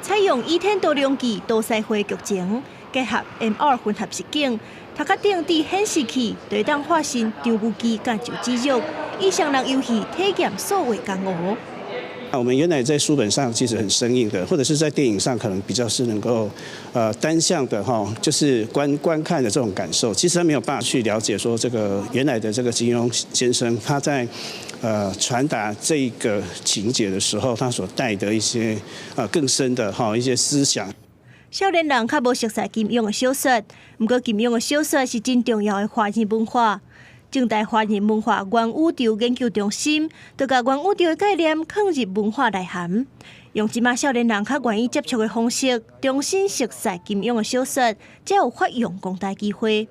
採用倚天屠龍記多彩繪劇情，結合 MR 混合實境，頭殼頂佇顯示器，就會當化身張無忌佮周芷若，以雙人遊戲體驗數位江湖。我們原來在書本上其實很生硬的，或者是在電影上可能比較是能夠，單向的哈，就是觀看的這種感受，其實他沒有辦法去了解說這個原來的這個金庸先生他在，傳達這個情節的時候，他所帶的一些更深的哈一些思想。少年人較無熟悉金庸的小說，毋過金庸的小說是真重要的華人文化。政大華人文化元宇宙研究中心，就共元宇宙的概念囥入文化內涵，用這馬少年人較願意接觸的方式，重新熟悉金庸的小說，才有發揚光大機會。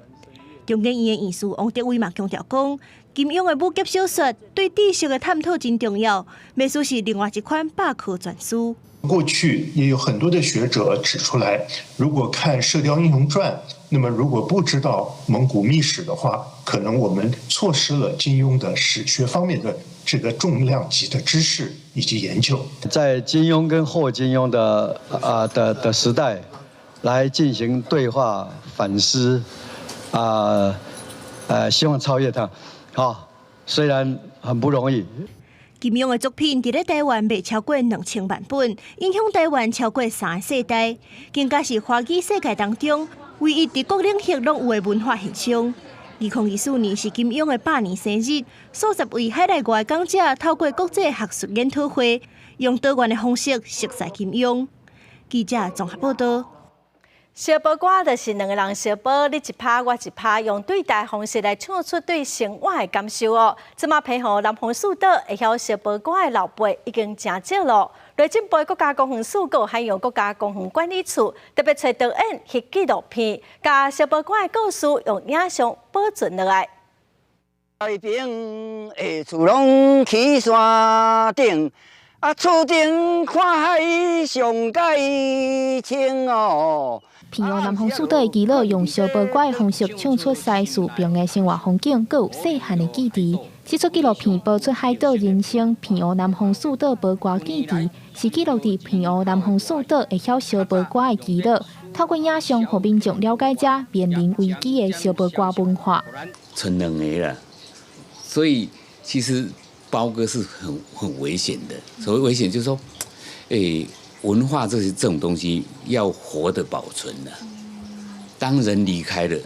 中研院的院士王德威嘛強調講，金庸的武俠小說對知識的探討真重要，袂輸是另外一款百科全書。過去也有很多的學者指出來，如果看《射鵰英雄傳》，那麼如果不知道蒙古秘史的話，可能我們錯失了金庸的史學方面的這個重量級的知識以及研究。在金庸跟後金庸的時代，來進行對話反思，希望超越他，好，雖然很不容易。金庸的作品佇咧台灣賣超過2000萬本，影響台灣超過三個世代，更加是華語世界當中唯一佇各領域攏有的文化現象。2024年是金庸的百年生日，數十位海內外講者透過國際學術研討會，用多元的方式熟悉金庸。記者綜合報道。燒褒歌就是兩個人相報，你一拍我一拍，用對台方式來唱出對生活的感受哦。這馬澎湖南方四島會曉燒褒歌的老輩已經誠少咯。內政部國家公園署閣海洋國家公園管理處特別揣導演翕紀錄片，共燒褒歌的故事用影像保存落來。內邊的厝攏起山頂，啊，厝頂看海上蓋清哦。澎湖南方四島的耆老用燒褒歌的方式唱出西嶼邊的生活風景，閣有細漢的記憶。這齣紀錄片播出海島人生，澎湖南方四島褒歌記憶，是記錄佇澎湖南方四島會曉燒褒歌的耆老，透過影像，予民眾了解遮面臨危機的燒褒歌文化。賰兩個啦，所以其實褒歌是很危險的。所謂危險，就是說，文化這些這種東西要活的保存的，當人離開了，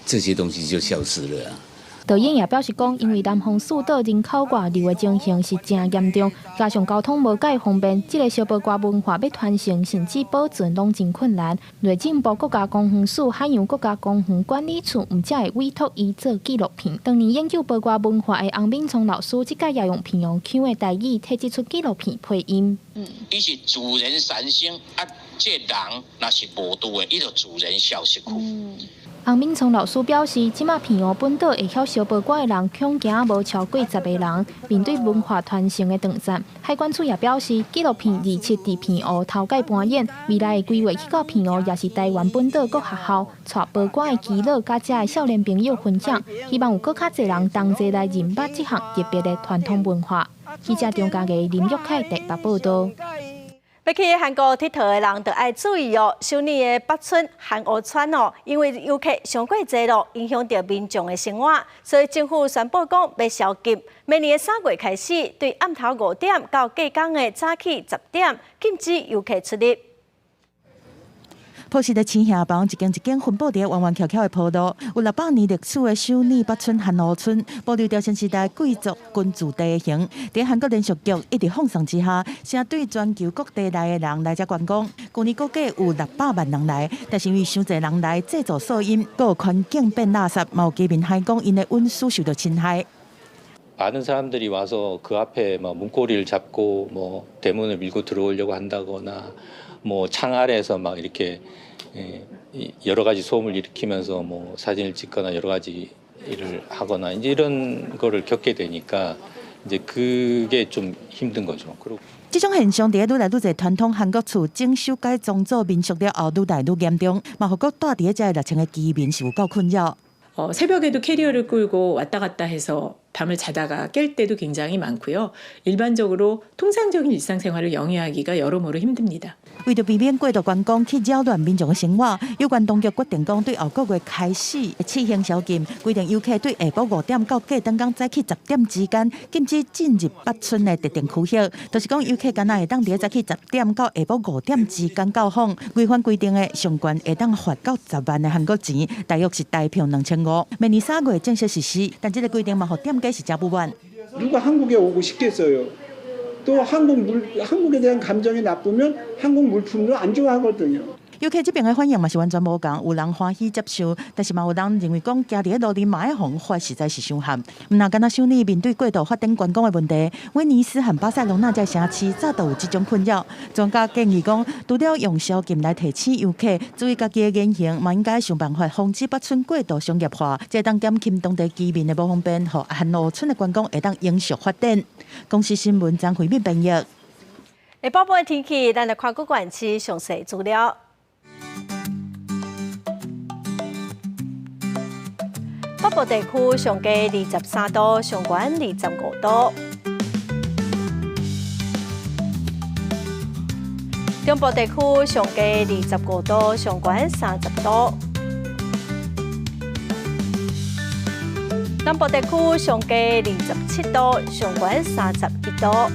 這些東西就消失了。導演也表示講，因為南方四島人口外流的情形是誠嚴重，加上交通無蓋方便，這個燒褒歌文化欲傳承甚至保存攏真困難。內政部國家公園署海洋國家公園管理處毋才會委託伊做紀錄片。當年研究褒歌文化的洪敏聰老師，這擺也用澎湖腔的台語替這齣紀錄片配音。伊是自然產生啊，這人若是無拄的，伊就自然消失去。洪敏聰老師表示，這馬澎湖本島會曉燒褒歌的人，恐驚無超過10個人。面對文化傳承的斷層，海管處也表示，紀錄片27佇澎湖頭擺搬演，未來會規劃去到澎湖，也是台灣本島各學校，帶褒歌的耆老佮遮的少年朋友分享，希望有閣較濟人同齊來認捌這項特別的傳統文化。記者張家藝、林玉凱台北報導。欲去韓國𨑨迌的人就愛注意哦，首爾的北村韓屋村哦，因為遊客傷過濟咯，影響著民眾的生活，所以政府宣布講欲宵禁。明年的3月開始，對暗頭5點到隔工的早起10點，禁止遊客出入。樸實的青瓦房，一間一間分布佇彎彎蹺蹺的坡路，有600年歷史的首爾北村韓屋村，保留著先時代貴族居住地形。佇韓國連續劇一直放送之下，成對全球各地來的人來遮觀光。舊年估計有600萬人來，但是因為傷濟人來製造噪音，閣有環境變垃圾，嘛有居民反映講𪜶的隱私受著侵害。 많은 사람들이 와서 그 앞에 뭐 문고리를 잡고 뭐 대문을 밀고 들어오려고 한다거나 뭐 창 아래에서 막 이렇게 여러 가지 소음을 일으키면서 뭐 사진을 찍거나 여러 가지 일을 하거나 이제 이런 거를 겪게 되니까 이제 그게 좀 힘든 거죠. 그리고 這種現象佇愈來愈濟傳統韓國厝整修改裝做民宿了後，愈來愈嚴重，嘛予閣住佇遮6千個居民是有夠困擾。 새벽에도 캐리어를 끌고 왔다 갔다 해서 밤을 자다가 깰 때도 굉장히 많고요. 일반적으로 통상적인 일상생활을 영위하기가 여러모로 힘듭니다. 為著避免過度觀光去擾亂民眾的生活，有關當局決定講，對後個月開始試行宵禁，規定遊客對下晡5點到隔轉工早起10點之間禁止進入北村的特定區域，就是講遊客干焦會當佇早起10點到下晡5點之間到訪，違反規定的上懸會當罰到10萬的韓國錢，大約是台票2500。明年3月正式實施，但這个規定嘛，予店家是誠不滿。 누가 한국에 오고 싶겠어요? 또 한국에 대한 감정이 나쁘면 한국 물품도 안 좋아하거든요. 遊客這邊的反應嘛是完全無仝，有人歡喜接受，但是嘛有人認為講，行佇咧路裡嘛愛予人罰，實在是傷譀。毋若干焦首爾面對過度發展觀光的問題，威尼斯和巴塞隆納這城市早就有這種困擾。專家建議講，除了用宵禁來提醒遊客注意家己的言行，嘛應該想辦法防止北村過度商業化，這當減輕當地居民的無方便，予韓屋村的觀光會當永續發展。公視新聞張惠敏編譯。下晡的天氣，咱來看各縣市詳細資料。北部地區上低23度，上懸25度。中部地區上低25度，上懸30度。南部地區上低27度，上懸31度。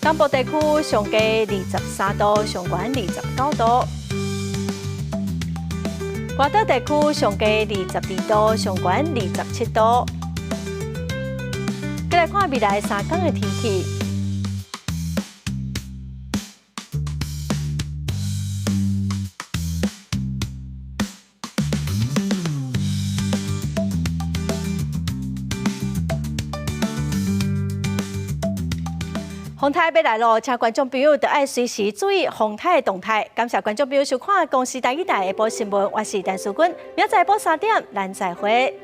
東部地區上低23度，上懸29度。外島地區上低22度，上懸27度。再來看未來3天的天氣。風颱欲來囉，請觀眾朋友著愛隨時注意風颱的動態。感謝觀眾朋友收看《公視台語台下晡新聞》，我是陳淑君，明仔載下晡3點，咱再會。